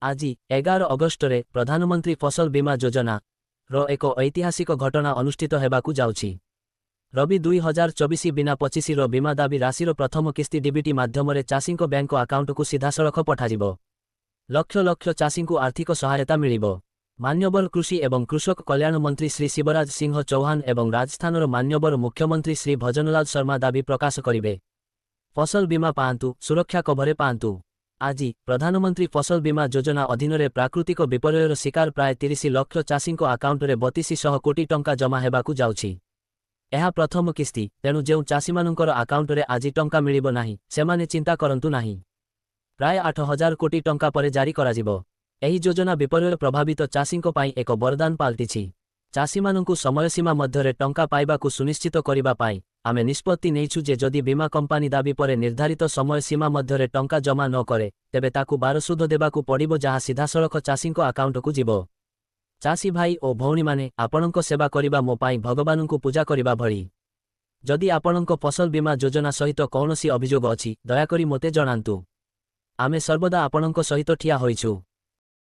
ଆଜି, 11 ଅଗଷ୍ଟରେ, ପ୍ରଧାନମନ୍ତ୍ରୀ ଫସଲ ବୀମା ଯୋଜନା ର ଏକ ଐତିହାସିକ ଘଟଣା ଅନୁଷ୍ଠିତ ହେବାକୁ ଯାଉଛି। ରବି 2024 ବିନା 25ର ବୀମା ଦାବି ରାଶିର ପ୍ରଥମ କିସ୍ତି ଡିବିଟି ମାଧ୍ୟମରେ ଚାଷୀଙ୍କ ବ୍ୟାଙ୍କ ଆକାଉଣ୍ଟକୁ ସିଧାସଳଖ ପଠାଯିବ। ଲକ୍ଷ ଲକ୍ଷ ଚାଷୀଙ୍କୁ ଆର୍ଥିକ ସହାୟତା ମିଳିବ। ମାନ୍ୟବର କୃଷି ଏବଂ କୃଷକ କଲ୍ୟାଣ ମନ୍ତ୍ରୀ ଶ୍ରୀ ଶିବରାଜ ସିଂହ ଚୌହାନ ଏବଂ ରାଜସ୍ଥାନର ମାନ୍ୟବର ମୁଖ୍ୟମନ୍ତ୍ରୀ ଶ୍ରୀ ଭଜନଲାଲ ଶର୍ମା ଦାବି ପ୍ରକାଶ କରିବେ। ଫସଲ ବୀମା ପାଆନ୍ତୁ, ସୁରକ୍ଷା କଭରେ ପାଆନ୍ତୁ। ଆଜି ପ୍ରଧାନମନ୍ତ୍ରୀ ଫସଲ ବୀମା ଯୋଜନା ଅଧୀନରେ ପ୍ରାକୃତିକ ବିପର୍ଯ୍ୟୟର ଶିକାର ପ୍ରାୟ 30 ଲକ୍ଷ ଚାଷୀଙ୍କ ଆକାଉଣ୍ଟରେ 3200 କୋଟି ଟଙ୍କା ଜମା ହେବାକୁ ଯାଉଛି। ଏହା ପ୍ରଥମ କିସ୍ତି, ତେଣୁ ଯେଉଁ ଚାଷୀମାନଙ୍କର ଆକାଉଣ୍ଟରେ ଆଜି ଟଙ୍କା ମିଳିବ ନାହିଁ, ସେମାନେ ଚିନ୍ତା କରନ୍ତୁ ନାହିଁ। ପ୍ରାୟ 8000 କୋଟି ଟଙ୍କା ପରେ ଜାରି କରାଯିବ। ଏହି ଯୋଜନା ବିପର୍ଯ୍ୟୟ ପ୍ରଭାବିତ ଚାଷୀଙ୍କ ପାଇଁ ଏକ ବରଦାନ ପାଲଟିଛି। ଚାଷୀମାନଙ୍କୁ ସମୟସୀମା ମଧ୍ୟରେ ଟଙ୍କା ପାଇବାକୁ ସୁନିଶ୍ଚିତ କରିବା ପାଇଁ ଆମେ ନିଷ୍ପତ୍ତି ନେଇଛୁ ଯେ ଯଦି ବୀମା କମ୍ପାନୀ ଦାବି ପରେ ନିର୍ଦ୍ଧାରିତ ସମୟ ସୀମା ମଧ୍ୟରେ ଟଙ୍କା ଜମା ନ କରେ, ତେବେ ତାକୁ ବାର ସୁଧ ଦେବାକୁ ପଡ଼ିବ, ଯାହା ସିଧାସଳଖ ଚାଷୀଙ୍କ ଆକାଉଣ୍ଟକୁ ଯିବ। ଚାଷୀ ଭାଇ ଓ ଭଉଣୀମାନେ, ଆପଣଙ୍କ ସେବା କରିବା ମୋ ପାଇଁ ଭଗବାନଙ୍କୁ ପୂଜା କରିବା ଭଳି। ଯଦି ଆପଣଙ୍କ ଫସଲ ବୀମା ଯୋଜନା ସହିତ କୌଣସି ଅଭିଯୋଗ ଅଛି, ଦୟାକରି ମୋତେ ଜଣାନ୍ତୁ। ଆମେ ସର୍ବଦା ଆପଣଙ୍କ ସହିତ ଠିଆ ହୋଇଛୁ।